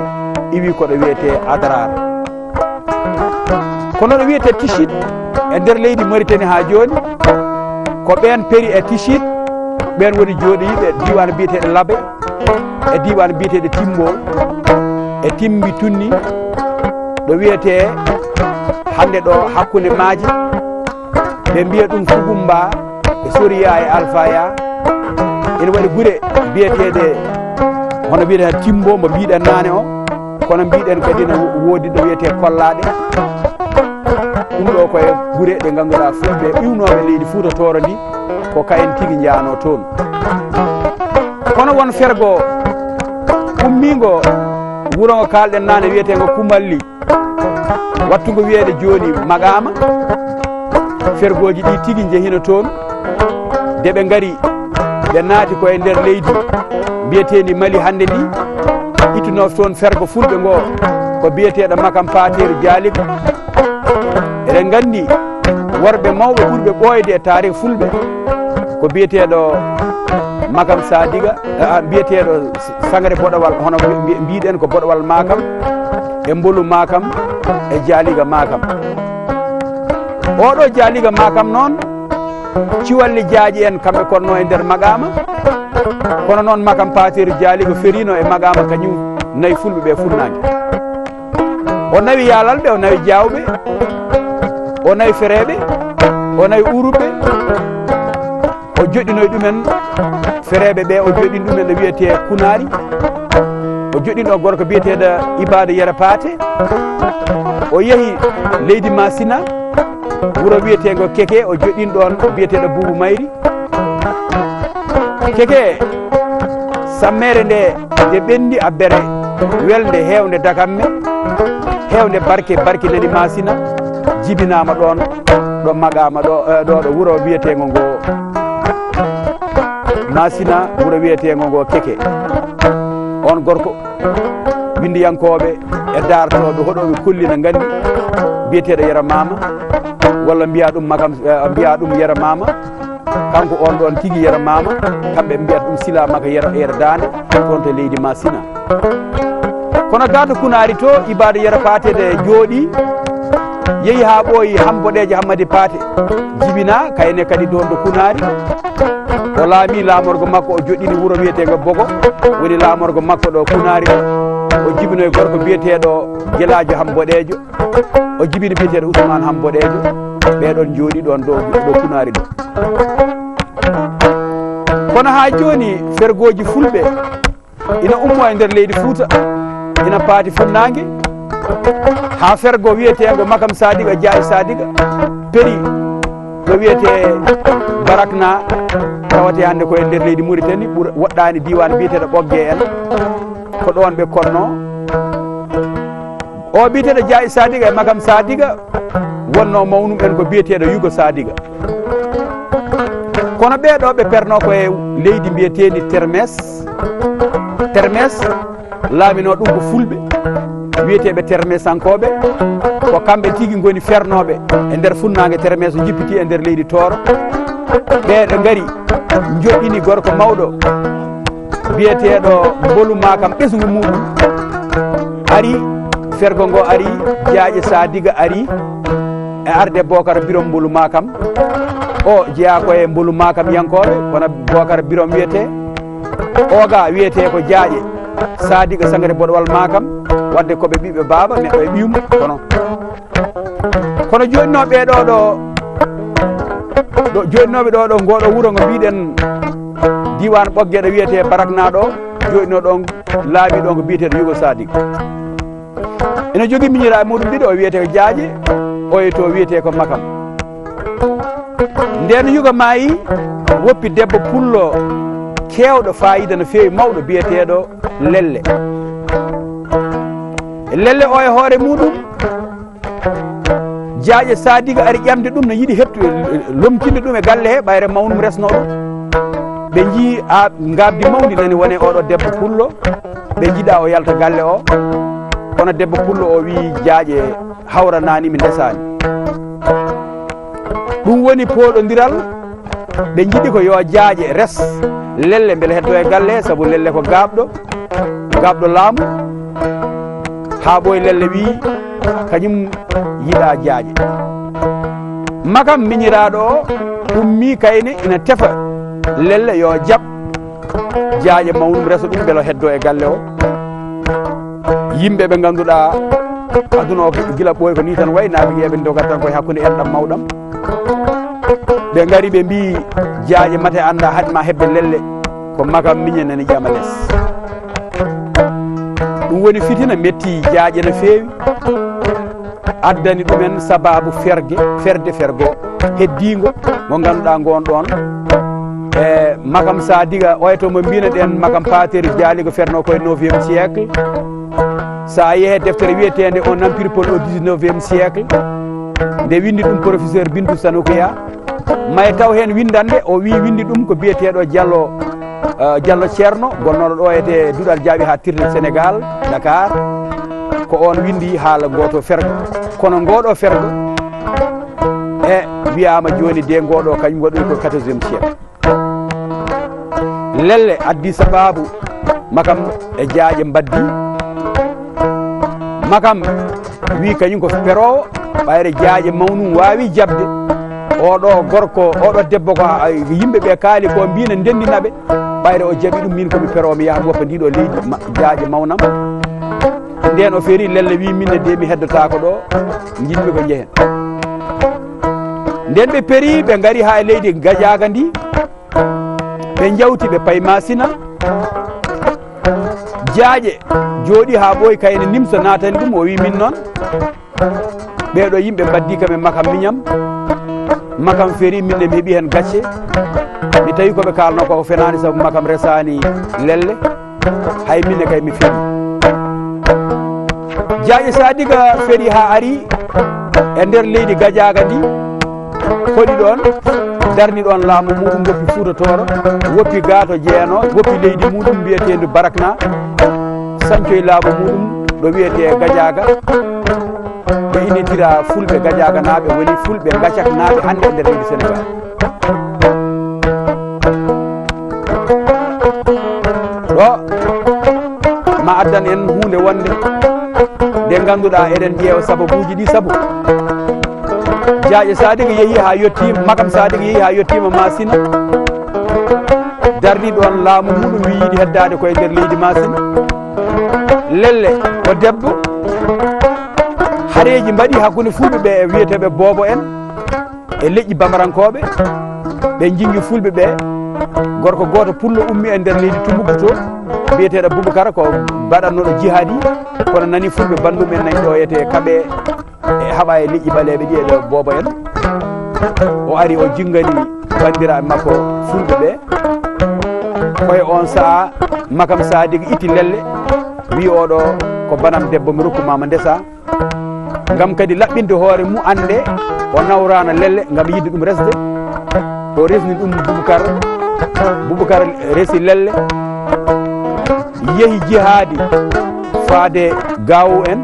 iwi ko ɗo wiyetee Adrar. Kono ɗo wiyetee Tichit e nder leydi Mauritanie haa jooni, ko ɓeen peri e Tichit, Ɓeen woni jooɗiiɓe diiwaan biyeteeɗo Labe e diiwaan biyeteeɗo Timbo e Timbi Tunni, ɗo wiyetee hannde ɗo hakkunde maaje. Ɓe mbiya ɗum Fugumba e Soriya e Alfaya. Ene waɗi gure biyeteeɗe hono mbiyeteeɗo Timbo mo mbiɗen naane o, kono mbiɗen kadi no woodi ɗo wiyetee Kollaaɗe. Ɗum ɗo ko e gure ɗe ngannduɗaa fulɓe iwnooɓe leydi Fuuta Tooro ndi, ko kayen tigi njaanoo toon. Kono won fergo ummiingo wuro ngo kaalɗen naane wiyeteengo Kumalli, wattungo wiyeede jooni Maɗaama. Fergooji ɗi tigi njehino toon, de ɓe ngari, ɓe naati ko e nder leydi mbiyeteendi Mali hannde ndi, ittunoo toon fergo fulɓe ngo, ko biyeteeɗo Makam Paateeru Jaaliga. Eɗen nganndi worɓe mawɓe ɓurɓe ɓooyde e taariik fulɓe ko biyeteeɗo Makam Sadiga, a, biyeteeɗo Sangare Boɗowal, hono mbi-, mbi-, mbiɗen ko Boɗowal Makam, e Mbolu Makam, e Jaaliga Makam. Oɗo Jaaliga Makam noon, Ciwalli Jaaƴi en kamɓe konnoo e nder Maɗaama, kono noon Makam Paateeru Jaaliga feriino e Maɗaama kañum nayi fulɓe ɓe funnaange. O nawi Yaalalɓe, o nawi Jaawɓe, o nawi Fereeɓe, o nawi Uruɓe, o joɗɗinoy ɗumen, Fereeɓe ɓe, o joɗɗini ɗumen ɗo wiyetee Kunaari. O joɗɗini ɗo gorko biyeteeɗo Ibaadu Yero Paate. O yehi leydi Masina, wuro wiyeteengo Keke, o joɗɗini ɗoon biyeteeɗo Buubu Mayri. Keke, sammeere nde, nde ɓenndi, abbere welnde, heewnde dakamme, heewnde barke, barke nani Masina, jibinaama ɗoon, ɗo Maɗaama ɗo, eh, ɗo, ɗo wuro wiyeteengo ngo Masina, wuro wiyeteengo ngo Keke. On gorko, winndiyankooɓe e daartooɓe hoɗooɓe kolli na nganndi biyeteeɗo Yero Maama, walla mbiyaa ɗum Makam, eh, mbiyaa ɗum Yero Maama. Kanko on ɗoon tigi Yero Maama, kamɓe mbiyata ɗum Sila Maka Yero Eere Daande, toon to leydi Masina. Kono gaa to Kunaari to, Ibaadu Yero Paate de jooɗii, yehi haa ɓooyi Hamboɗeejo Hammadi Paate, jibinaa, kayne kadi ɗoon to Kunaari. O laamii laamorgo makko, o joɗɗini wuro wiyeteengo Bogo, woni laamorgo makko ɗo Kunaari ɗo. O jibinoyi gorko biyeteeɗo Gelaajo Hamboɗeejo. O jibini biyeteeɗo Usmaan Hamboɗeejo. Ɓee ɗoon njooɗii ɗoon ɗo, ɗo Kunaari ɗo. Kono haa jooni, fergooji fulɓe ina ummo e nder leydi Fuuta, ina paati funnaange, haa fergo wiyeteengo Makam Sadiga, Jaaƴe Sadiga, peri ɗo wiyetee Barakna, tawatee hannde ko e nder leydi Muritani, ɓur-, woɗɗaani diiwaan biyeteeɗo Ɓoggee en. Ko ɗoon ɓe konnoo. O biyeteeɗo Jaaƴe Sadiga e Makam Sadiga wonnoo mawnum en ko biyeteeɗo Yugo Sadiga. Kono ɓee ɗo ɓe pernoo ko e leydi mbiyeteendi Termes. Termes laaminoo ɗum ko fulɓe, wiyeteeɓe Termesankooɓe. Ko kamɓe tigi ngoni fernooɓe e nder funnaange Termes, o jippitii e nder leydi Tooro. Ɓee ɓe ngari, njoɗɗini gorko mawɗo biyeteeɗo Mbolu Makam ɓesngu muɗum. Ari, fergo ngo ari, Jaaƴe Sadiga ari, e arde Bokar Birom Mbolu Makam. O jeyaa ko e Mbolu Makam yankooɓe, kono Bokar Birom wiyetee. Oga wiyetee ko Jaaƴe Sadiga Sangare Boɗowal Makam, wadde ko ɓe ɓiɓɓe baaba, neɗɗo e ɓiyum, kono. Kono jooɗinooɓe ɗo, ɗo, ɗo, jooɗinooɓe ɗo, ɗo, ngoɗo wuro ngo mbiɗen diiwaan Ɓoggee ɗo wiyetee Barakna ɗo, jooɗinoo ɗon laabi ɗon ko biyeteeɗo Yugo Sadiga. Ina jogii miñiraaɓe muɗum ɗiɗo, o wiyetee ko Jaaƴe, oyo to wiyetee ko Makam. Nden Yugo maayi, woppi debbo pullo keewɗo faayiida no feewi, mawɗo biyeteeɗo Lelle. Lelle o e hoore muɗum, Jaaƴe Sadiga ari ƴamde ɗum, no yiɗi heɓtu-, lomtinde ɗum e galle he, ɓayre mawnum resno ɗum. Ɓe njii a ngaabdi mawndi nani wone oɗo debbo pullo. Ɓe njiɗa o yalta galle o. Kono debbo pullo o wii Jaaƴe hawranaani mi ndesaani. Ɗum woni pooɗondiral. Ɓe njiɗi ko yo Jaaƴe res Lelle mbele heddo e galle he, sabu Lelle ko gaaɓɗo, gaaɓɗo laamu. Haa ɓooy Lelle wii kañum yiɗa Jaaƴe. Makam miñiraaɗo o ummii kayne ina tefa Lelle yo jaɓ jaaƴe mawɗum, resa ɗum, mbela heddo e galle o. Yimɓe ɓe ngannduɗaa aduna o gila ɓooy ko ni tan wayi, naaɓe yeeɓe ndogat tan koye hakkunde enɗam mawɗam. Ɓe ngari ɓe mbii, jaaƴe mate annda haɗ ma hebbe lelle, ko makam miñe nani ƴama les. Ɗum woni fitina, metti jaaƴe no feewi, addani ɗumen sababu ferge, ferde fergo heddiingo mo ngannduɗaa ngon ɗon. E makam sa diga oya to mo mbino ɗen makam pater jaali ko ferno koye neuvième siècle. Sa yehe deftere wiyeteende On Empire Paul au dix-neuvième siècle, nde windi ɗum professeur Bintou Sanoukouya, may taw heen winndande o wi windi ɗum ko biyeteeɗo Diallo, eh, Diallo Ceerno, gonnooɗo ɗo ete duɗal jaaɓi haa tirde Sénégal, Dakar. Ko on windi haala ngoto fergo. Kono ngoɗo fergo e wiyaama jooni de ngoɗo kañum waɗoyi ko quatorzième siècle. Lelle addi sababu makam e jaaƴe mbaddi. Makam wi kañum ko peroowo, ɓayre jaaƴe mawnum waawi jaɓde. Oɗo gorko, oɗo debbo ko a-, yimɓe ɓe kaali ko mbina ndendinaɓe. Ɓayre o jaɓi ɗum, min ko mi peroowo, mi yaha mi woppa ndiɗo leydi ma-, jaaƴe mawnam. Nden o feri lelle wi minne de mi heddotaako ɗo, njiɗmi ko njehen. Nden ɓe peri, ɓe ngari haa e leydi Gajaaga ndi, ɓe njawti, ɓe payi Masina. Jaaƴe jooɗi haa ɓooyi, kayne nimso naatani ɗum, o wi min noon, ɓeeɗo yimɓe mbaddi kam e makam miñam, makam feri, min ne mi heɓi heen gacce. Mi tawi ko ɓe kaalno ko fenaani, sabu makam resaani lelle, hay min ne kay mi feri. Jaaƴe Sadiga feri haa ari e nder leydi Gajaaga ndi, hoɗi ɗoon, darni ɗoon laamu muɗum, woppi Fuuta Tooro, woppi Gaato Jeeno, woppi leydi muɗum mbiyeteendu Barakna, sañcoyi laamu muɗum ɗo wiyetee Gajaaga. Ɓe innitira Fulɓe Gajaaganaaɓe, woni Fulɓe Gacaknaaɓe hannde e nder leydi Senegaal. Ɗo ma addan en huunde wonde nde ngannduɗaa eɗen ƴeewa sababuuji ɗi sabu. Jaaƴe Sadiga yehi haa yettiima, makam Sadiga yehi haa yettiima Masina, darni ɗoon laamu muɗum, wi yiɗi heddaade koye nder leydi Masina. Lelle ko debbo. Hareeji mbaɗi hakkunde Fulɓe ɓe e wiyeteeɓe Boobo en e leƴƴi Bamarankooɓe. Ɓe njingi Fulɓe ɓe. Gorko gooto pullo ummi e nder leydi Tumbuktu to, biyeteeɗo Bubakara, ko baɗannoɗo jihaadi, kono nani Fulɓe banndum en nani ɗo etee kaɓe e haɓa e leƴƴi ɓaleeɓe ɗi e ɗo Boobo en. O ari, o jingani banndiraaɓe makko Fulɓe ɓe. Koye on sa'a, makam Sadiga itti lelle, wi oɗo ko banam debbo, mi rokku ma mo ndesa. Ngam kadi laɓɓinde hoore mu annde, o nawraana lelle ngam yiɗde ɗum resde. O resni ɗum Bubakar, Bubakar resi lelle, yehi jihaadi faade Gaawo en.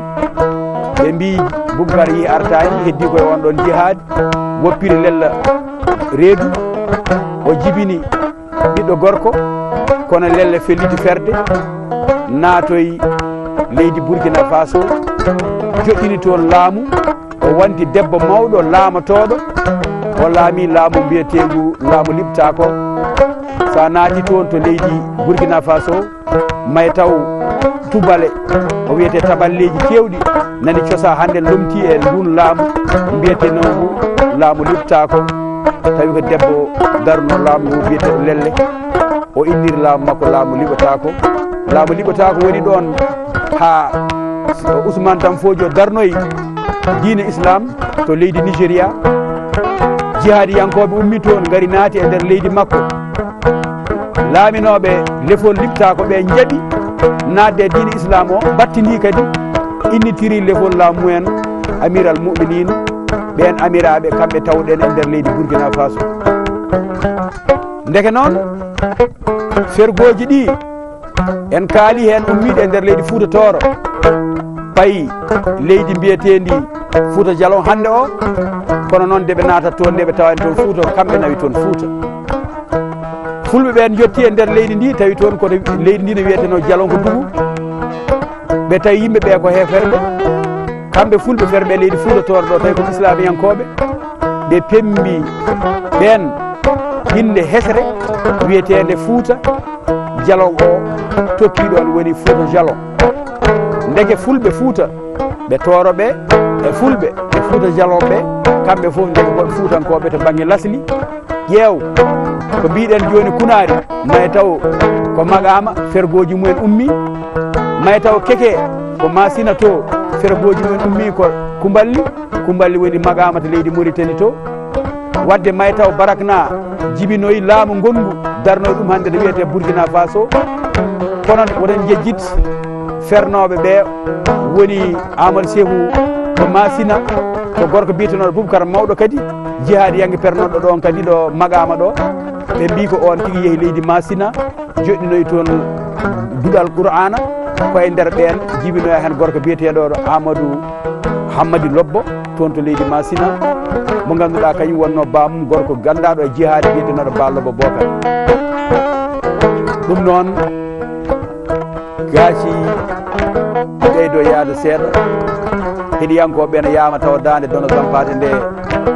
Ɓe mbii Bubakar yehi artaani, heddi koye on ɗon jihaadi, woppiri lelle reedu, o jibini ɓiɗɗo gorko, kono lelle felliti ferde, naatoyi leydi Burkina Faso, joɗɗini toon laamu, o wanti debbo mawɗo laamotooɗo, o laami laamu mbiyeteengu laamu liɓtaako. So a naati toon to leydi Burkina Faso, may taw tubale, o wiyete taballeeji keewɗi nani cosa hannde lomti e ndun laamu mbiyeteengu laamu liɓtaako. Tawi ko debbo darno laamu ngu biyeteeɗo lelle, o inniri laamu makko laamu liɓotaako. Laamu liɓotaako woni ɗoon haa Ousmane Tamfojo darnoyi diine Islam to leydi Nigeria. Jihaadiyankooɓe ummi toon, ngari naati e nder leydi makko. Laaminooɓe lefol liɓtaako ɓe njaɓi naatde e diine Islam o, battindi kadi innitiri lefol laamu mumen Amir al Mu'minin. Ɓeen amiraaɓe kamɓe tawɗen e nder leydi Burkina Faso. Ndeke noon, fergooji ɗi en kaali heen ummiiɗi e nder leydi Fuuta Tooro, payi leydi mbiyeteendi Fuuta Jalon hannde o, kono noon nde ɓe naatat toon, nde ɓe tawani toon Fuuta, kamɓe nawi toon Fuuta. Fulɓe ɓeen njotti e nder leydi ndi, tawi toon koto leydi ndi no wiyeteno Jalon ko Dugu. Ɓe tawi yimɓe ɓe ko heeferɓe. Kamɓe Fulɓe ferɓe leydi Fuuta Tooro ɗo, tawi ko islamiyankooɓe. Ɓe pembi ɓeen Innde hesre wiyeteende Fuuta Jalon o tokki ɗoon woni Fuuta Jalon. Ndeke Fulɓe Fuuta, ɓe Tooro ɓe e Fulɓe ɓe Fuuta Jalon ɓe, kamɓe fof ndeke ko Fuutankooɓe to bannge lasli. Ƴeew ko mbiɗen jooni Kunaari, may taw ko Maqaama fergooji mumen ummii, may taw Keke ko Maasina to fergooji mumen ummii ko Kumballi. Kumballi woni Maqaama to leydi Moritani to. Wadde may taw Barakna jibinoyi laamu ngonngu darnoy ɗum hannde to wiyetee Burkina Faso. Kono woɗen njejjit fernooɓe ɓe woni Amadou Cheikhou to Maasina, ko gorko biyetenooɗo Bubakar Mawɗo kadi, jihaadiyanke pernooɗo ɗoon kadi ɗo Maqaama ɗo. Ɓe mbii ko oon tigi yehi leydi Maasina, joɗɗinoyi toon duɗal Qur'aana, ko e nder ɓeen jibinoya heen gorko biyeteeɗo Amadou Hammadi Lobbo, toon to leydi Maasina, mo ngannduɗaa kañum wonnoo baamum gorko ganndaaɗo e jihaade biyeteeɗo Ba Lobbo Bokar. Ɗum noon, gaaci ɓeydo yaade seeɗa. Heɗiyankooɓe ɓe ne yaama tawa daande Dono Sampaate nde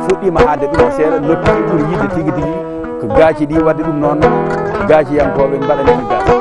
fuɗɗiima haalde ɗum seeɗa, noppi ɗi ɓuri yiɗde tigi tigi ko gaaci ɗi, waɗde ɗum noon gaaciyankooɓe mbaɗani ɗum gaaci.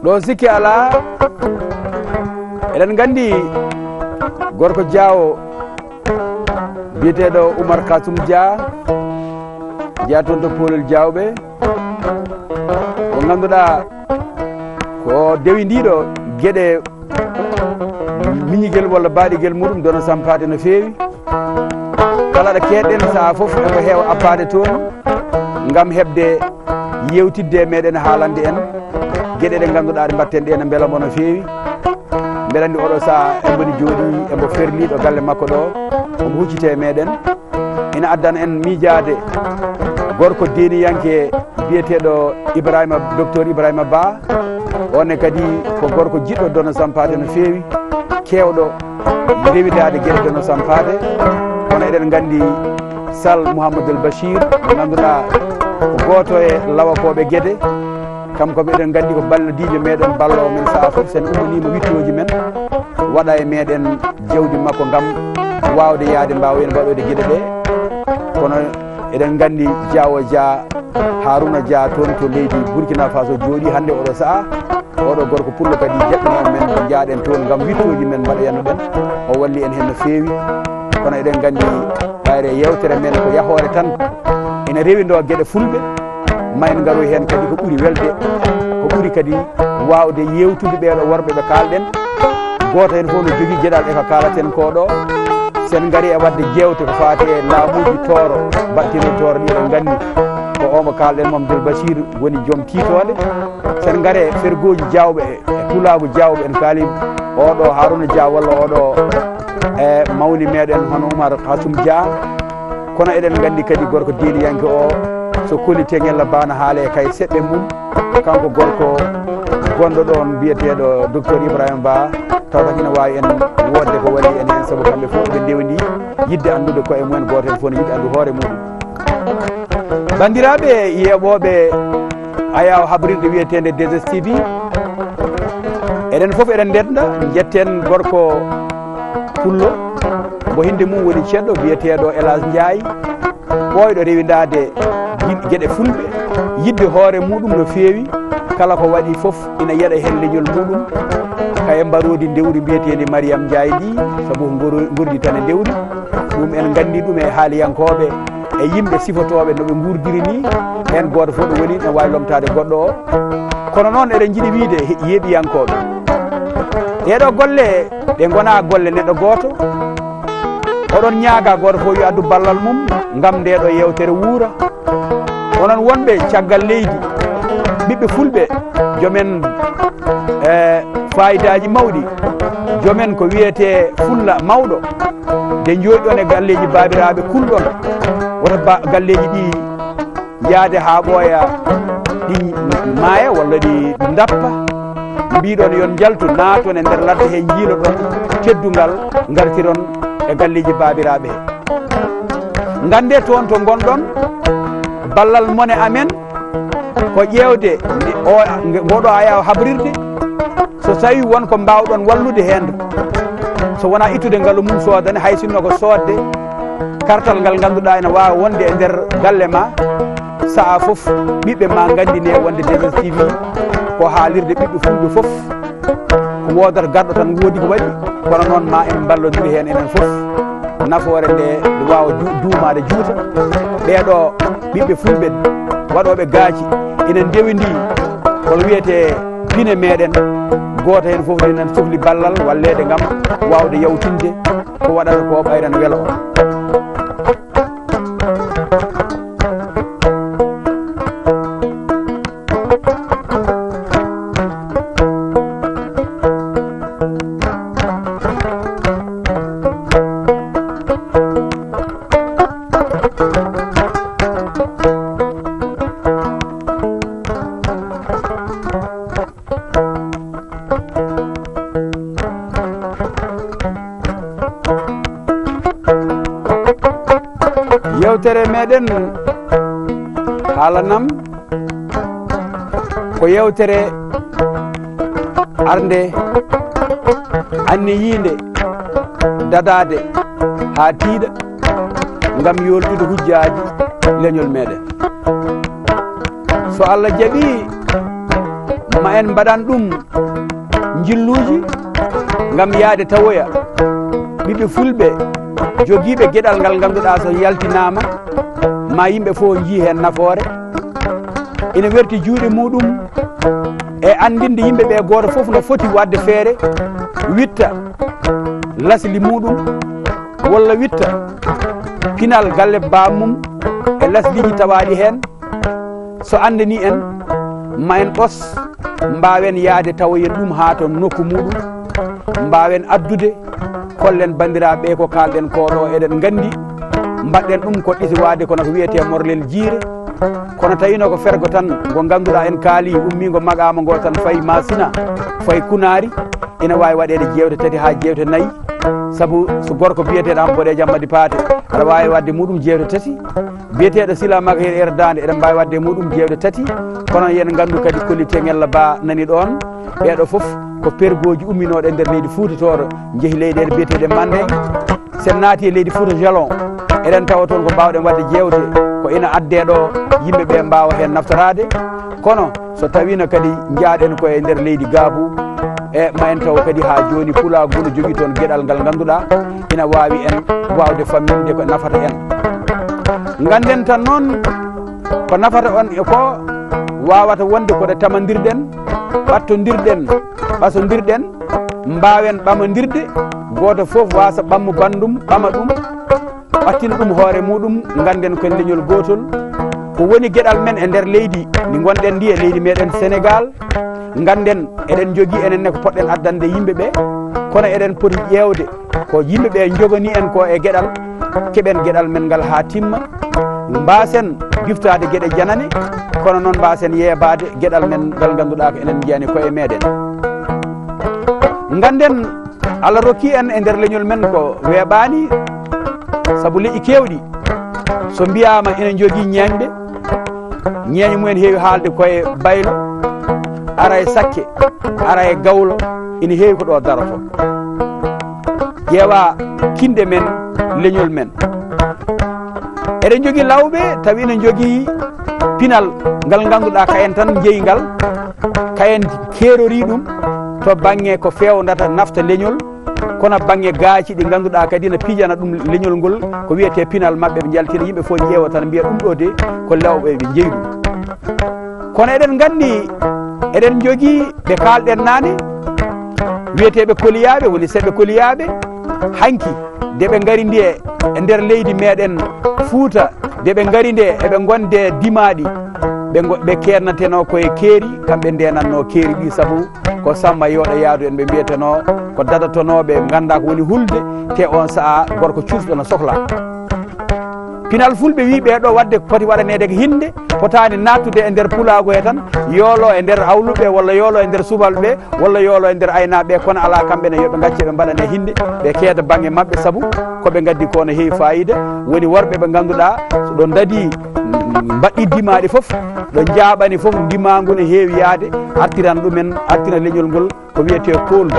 Ɗo sikki alaa, eɗen nganndi gorko Jaawo biyeteeɗo Umar Kasum Dia, jeyaa toon to Poolel Jaawɓe, mo ngannduɗaa ko dewindiiɗo geɗe miñigel walla baaɗigel muɗum, Dono Sampaate no feewi. Kala ɗo keedɗen sahaa fof eko heewa abbaade toon ngam heɓde yewtidde e meɗen, haalande en geɗe ɗe ngannduɗaa ɗe mbatten ɗe ene mbela mo no feewi. Mbeɗa anndi oɗo sahaa embo ni jooɗi, embo ferli ɗo galle makko ɗo, omo huccite e meɗen. Ina addana en miijaade gorko deeniyanke biyeteeɗo Ibrahima, Docteur Ibrahima Ba. On ne kadi ko gorko jiɗɗo Dono Sampaate no feewi, keewɗo rewidaade geɗe Dono Sampaate. Kono eɗen nganndi Sal Mouhamadoul Bachir, mo ngannduɗaa ko gooto e lawakooɓe geɗe. Kam kam eɗen nganndi ko ballodiijo meɗen, balloowo men sahaa fof, so en ummaniima wittooji men, waɗa e meɗen jawdi makko ngam waawde yahde mbaawen waɗoyde geɗe ɗe. Kono eɗen nganndi Jaawo Dia, Haruna Dia toon to leydi Burkina Faso jooɗi hannde oɗo sahaa. Oɗo gorko pullo kadi jaɓɓinoowo men ko njaaɗen toon ngam wittooji men mbaɗoyanno ɗen. O walli en heen no feewi. Kono eɗen nganndi ɓayre yeewtere men ko yahoore tan. Ina rewindoo geɗe fulɓe. Ma en ngaroy heen kadi ko ɓuri welde, ko ɓuri kadi waawde yeewtude ɓeeɗo worɓe ɓe kaalɗen. Gooto heen fof no jogii geɗal e ko kaalaten ko ɗo. So en ngarii e waɗde jeewte ko faati e laamuuji Tooro, baɗtiiɗo Tooro ɗi, eɗen nganndi ko o mo kaalɗen, Mamadou Bachir, woni joom tiitoonde. So en ngarii e fergooji Jaawɓe, e pulaagu Jaawɓe, en kaali oɗo Haruna Dia walla oɗo e mawni meɗen hono Umar Kasum Dia. Kono eɗen nganndi kadi gorko deeniyanke o, so koli teŋel la baana haale kay seɓɓe mum. Kanko gorko gonɗo ɗoon biyeteeɗo Docteur Ibrahima Ba, tawata ina waawi en woodde ko walli en heen, sabu kamɓe fof ɓe ndewndi yiɗde anndude koye mumen, gooto heen fof ne yiɗi anndu hoore muɗum. Banndiraaɓe yeeɓooɓe ayaawo habrirde wiyeteende deux S T V, eɗen fof eɗen ndenda, njetten gorko pullo, mbo hinde mum woni ceɗɗo biyeteeɗo Elage Ndiaye, ɓooyɗo rewindaade gi-, geɗe fulɓe, yiɗde hoore muɗum no feewi, kala ko waɗi fof ina yeɗa heen leñol muɗum. Kaye mbaroodi ndewri mbiyeteendi Mariam Ndiaye ndi, sabu ngor-, ngordi tan e ndewri. Ɗum en nganndi ɗum e haaliyankooɓe, e yimɓe sifotooɓe no ɓe nguurdiri ni. Heen gooto fof ɗo woni ne waawi lomtaade goɗɗo o. Kono noon eɗen njiɗi wiyde he-, yeeɓiyankooɓe, ɗeeɗo golle ɗe ngonaa golle neɗɗo gooto. Oɗon ñaaga gooto fof yo addu ballal mum ngam ndeeɗo yeewtere wuura. Onon wonɓe caggal leydi, ɓiɓɓe fulɓe, jomen, eh, faayidaaji mawɗi, jomen ko wiyetee fulla mawɗo, nde njooɗiɗon e galleeji baabiraaɓe kulɗon, wota ba-, galleeji ɗi yaade haa ɓooya, ɗi maaya walla ɗi ndappa. Mbiɗon yon njaltu, naaton e nder ladde he, njiiloɗon teddungal, ngartiron e galleeji baabiraaɓe he. Ngannde toon to ngonɗon, ballal mone amen ko ƴeewde o, ngoɗo ayaw habrirde. So tawi won ko mbaawɗon wallude heen, so wonaa ittude ngalu mum soodane, hay sinno ko soodde kartal ngal ngannduɗaa ene waawa wonde e nder galle ma. Sahaa fof, ɓiɓɓe ma nganndine wonde D S T V ko haalirde ɓiɓɓe fulɓe fof. Ko woodata garɗo tan woodi ko waɗi, kono noon ma en mballondiri heen enen fof. Nafoore nde waawa ju-, duumaade juuta. Ɓeeɗo ɓiɓɓe fulɓe waɗooɓe gaaci ina ndewindii ko wiyetee pine meɗen. Gooto heen fof enen sohli ballal walleede ngam waawde yawtinde ko waɗata ko ɓayra no wela on. Yewtere meɗen haalanam ko yewtere arnde anniyiinde dadaade haa tiiɗa ngam yoltude hujjaaji leñol meɗen. So Allah jaɓi, ma en mbaɗan ɗum njilluuji ngam yahde tawoya ɓiɓɓe fulɓe jogiiɓe geɗal ngal ngannduɗaa so yaltinaama, ma yimɓe fof njii heen nafoore. Ina werti juuɗe muɗum e anndinde yimɓe ɓe gooto fof no foti waɗde feere witta lasli muɗum walla witta pinal galle bammum e lasliiji tawaaɗi heen. So anndani en, ma en ɗos, mbaawen yahde tawoyen ɗum haa to nokku muɗum, mbaawen addude, kollen banndiraaɓe ɓe ko kaalɗen ko ɗo, eɗen nganndi, mbaɗɗen ɗum ko ɗisiwaade kono ko wiyetee morlel jiire. Kono tawino ko fergo tan ngo ngannduɗaa en kaali, ummiingo maqaama ngo tan fayi Maasina, fayi Kunaari, ina waawi waɗeede jeewte tati haa jeewte nayi. Sabu so gorko biyeteeɗo am Boɗeejo Ammadi Paate, aɗa waawi waɗde muɗum jeewte tati. Biyeteeɗo Sila Maga Hir Er Daande, eɗen mbaawi waɗde e muɗum jeewte tati. Kono yen nganndu kadi Kolite Ngella Ba nani ɗoon. Ɓeeɗo fof ko pergooji umminooɗo e nder leydi Fuuta Tooro, njehi leyɗeele biyeteeɗe Mandeng. Sen naati e leydi Fuuta Jalon, eɗen tawa toon ko mbaawɗen waɗde jeewte, ko ina addee ɗo yimɓe ɓe mbaawa heen naftoraade. Kono so tawiino kadi njaaɗen ko e nder leydi Gaabu, e ma en taw kadi haa jooni pulaagu no jogii toon geɗal ngal ngannduɗaa ina waawi en waawde famminde ko nafata en. Ngannden tan noon ko nafata on e ko waawata wonde ko ɗe tamandirɗen, ɓattondirɗen, ɓasondirɗen, mbaawen ɓamondirde, gooto fof waasa ɓammu banndum, ɓama ɗum, ɓattina ɗum hoore muɗum, ngannden ko en leñol gootol. Ko woni geɗal men e nder leydi ndi ngonɗen ndi, e leydi meɗen Senegaal, ngannden eɗen njogii enen ne ko poɗɗen addande yimɓe ɓe, kono eɗen poti ƴeewde ko yimɓe ɓe njoganii en ko e geɗal, keɓen geɗal men ngal haa timma, mbaasen biftaade geɗe janane, kono noon mbaasen yeebaade geɗal men ngal ngannduɗaa ko enen njiyani koye meɗen. Ngannden Allah rokki en e nder leñol men ko weeɓaani, sabu leƴƴi keewɗi so mbiyaama ina njogii ñeeñɗe, ñeeñe mumen heewi haalde koye baylo, ara e sakke, ara e gawlo, ina heewi ko ɗo daroto. Ƴeewa kinɗe men, leñol men. Eɗen njogii lawɓe, tawi ina njogii pinal ngal ngannduɗaa kayen tan njeyi ngal, kayen keerori ɗum, to bannge ko feewndata nafta leñol, kono bannge gaaci ɗi ngannduɗaa kadi na pijana ɗum leñol ngol, ko wiyetee pinal maɓɓe, ɓe njaltina yimɓe fof ƴeewa tan mbiya ɗum ɗo de ko lewɓe ɓe njeyi ɗum. Kono eɗen nganndi, eɗen njogii ɓe kaalɗen naane, wiyeteeɓe koliyaaɓe, woni seɓɓe koliyaaɓe, hanki de ɓe ngari nde e nder leydi meɗen Fuuta, de ɓe ngari nde eɓe ngonde dimaaɗi, ɓe ngo-, ɓe keednatenoo koye keeri, kamɓe ndenatnoo keeri ɗi, sabu ko Samba Yooɗa Yaadu en ɓe mbiyetenoo, ko dadatonooɓe nganndaa ko woni hulde, te on sahaa gorko cuusɗo no sohla. Pinal fulɓe wi ɓee ɗo waɗde ko poti waɗaneede ko hinde, potaani naattude e nder pulaagu he tan, yoolo e nder awluɓe walla yoolo e nder subalɓe walla yoolo e nder aynaaɓe, kono alaa kamɓe ne yo ɓe ngacce ɓe mbaɗane hinde, ɓe keeda bannge maɓɓe, sabu ko ɓe ngaddi ko no heewi faayiida. Woni worɓe ɓe ngannduɗaa so ɗo ndadi, mm, mbaɗɗi dimaaɗi fof, ɗo njaaɓani fof, ndimaagu ne heewi yaade, artiran ɗumen, artira leñol ngol. Ko wiyetee kooldu.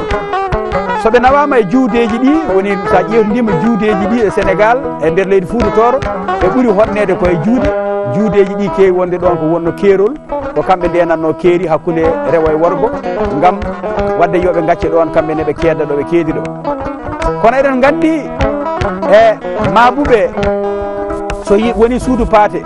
So ɓe nawaama e juudeeji ɗi, woni so a ƴeewtidiima juudeeji ɗi e Senegaal, e nder leydi Fuuta Tooro, ɓe ɓuri hoɗneede ko e juude. Juudeeji ɗi keewi wonde ɗoon ko wonno keerol, ko kamɓe ndenatnoo keeri hakkunde rewo e worgo, ngam waɗde yo ɓe ngacce ɗoon, kamɓe ne ɓe keedda ɗo ɓe keedi ɗo. Kono eɗen nganndi e maabuɓe, so yi-, woni suudu paate,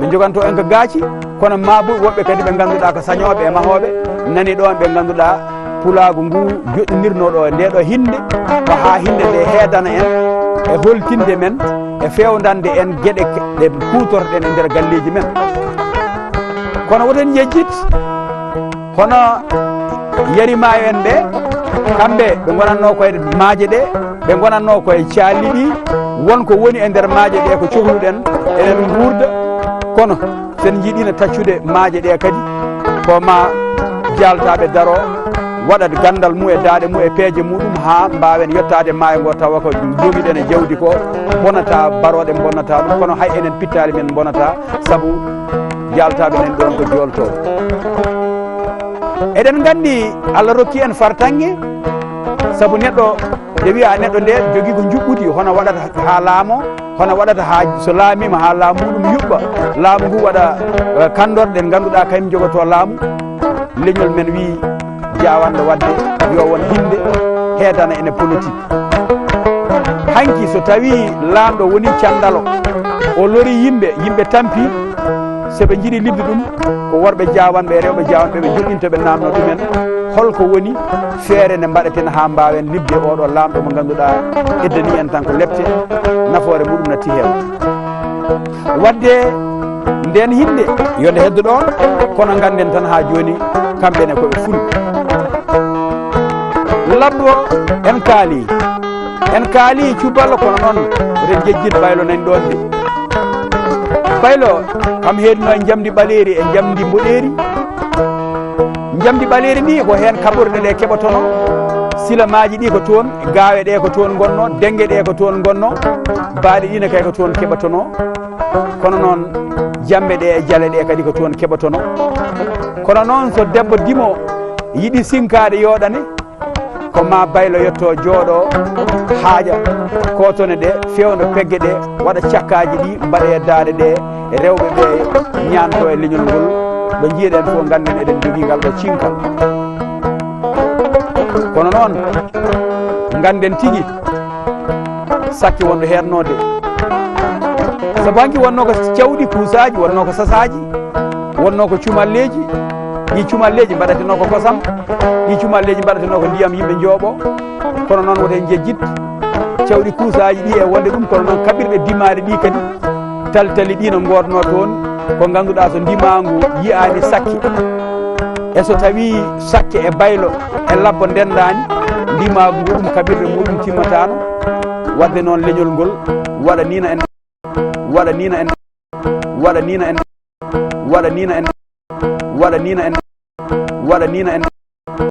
ɓe njoganto en ko gaaci, kono maabuɓe woɓɓe kadi ɓe ngannduɗaa ko sañooɓe e mahooɓe, nani ɗoon ɓe ngannduɗaa pulaagu ngu joɗɗinirnoo ɗo e nde ɗo hinde, ko haa hinde nde heedana en e holtinde men e feewndande en geɗe ke-, ɗe kuutorɗen e nder galleeji men. Kono woten njejjit, hono Yari Maayo en ɓe, kamɓe ɓe ngonatnoo koye maaje ɗe, ɓe ngonatnoo koye caalli ɗi, won ko woni e nder maaje ɗe ko cohluɗen, eɗen nguurda, kono sen njiɗino taccude maaje ɗe kadi, ko ma jaaltaaɓe daro, waɗa ganndal mum e daaɗe mum e peeje muɗum haa mbaawen yottaade maayo ngo tawa ko jogiɗen e jawdi ko bonata, barooɗe bonata ɗum, kono hay enen pittaali men bonata, sabu jaaltaaɓe men ɗoon ko jooltooɓe. Eɗen nganndi Allah rokki en fartaŋŋe, sabu neɗɗo, nde wiya neɗɗo nde jogii ko njuɓɓudi, hono waɗata haa laamo, hono waɗata haa so laamiima haa laamu muɗum yuɓɓa, laamu ngu waɗa, eh, kanndorɗe ɗe ngannduɗaa kañum jogotoo laamu. Leñol men wii jaawanɗo waɗde yo won hinde heedana ene politique. Hanki so tawi laamɗo woni candalo, o lori yimɓe, yimɓe tampi, so ɓe njiɗi liɓde ɗum, ko worɓe jaawanɓe e rewɓe jaawanɓe ɓe joɗɗinta ɓe naamno ɗumen, holko woni feere nde mbaɗeten haa mbaawen liɓde oɗo laamɗo mo ngannduɗaa eddani en tan ko lepte, nafoore muɗum natti heen. Wadde nden hinde yo nde heddo ɗon, kono ngannden tan haa jooni kamɓe ne ko ɓe fulɓe. Labbo en kaali, en kaali cuballo, kono noon eɗen jejjit Baylo nan ɗon de. Baylo kam heedino e njamndi ɓaleeri e njamndi mboɗeeri. Njamndi ɓaleeri ndi ko heen kaɓorɗe ɗe keɓotono, silamaaji ɗi ko toon, gaawe ɗe ko toon ngonno, dennge ɗe ko toon ngonno, baali ɗi ne kay ko toon keɓotono. Kono noon, jammbe ɗe e jale ɗe kadi ko toon keɓotono. Kono noon, so debbo dimo yiɗi sinkaade yooɗane, ko ma Baylo yetto jooɗo, haaƴa kootone ɗe, fewndo pegge ɗe, waɗa cakkaaji ɗi, mbaɗa e daaɗe ɗe, rewɓe ɓe ñaanto e leñol ngol. Ɗo njiyeɗen fof, ngannden eɗen jogii ngal ɗo cinkal. Kono noon, ngannden tigi, sakke wonɗo heernoode. Sabu hanki wonnoo ko cawɗi kuusaaji, wonnoo ko sasaaji, wonnoo ko cumalleeji. Ɗi cumalleeji mbaɗatenoo ko kosam, ɗi cumalleeji mbaɗatenoo ko ndiyam yimɓe njooɓo. Kono noon, woto en njejjit cawɗi kuusaaji ɗi e wonde ɗum, kono noon kaɓirɗe dimaaɗe ɗi kadi, tali tali ɗi no ngoodnoo toon, ko ngannduɗaa so ndimaangu yiyaani sakke. E so tawii sakke e Baylo e labbo ndenndaani, ndimaagu ngu ɗum kaɓirɗe muɗum timmataano. Wadde noon leñol ngol waɗaniino en, waɗaniino en, waɗaniino en, waɗaniino en, waɗaniino en, waɗaniino en.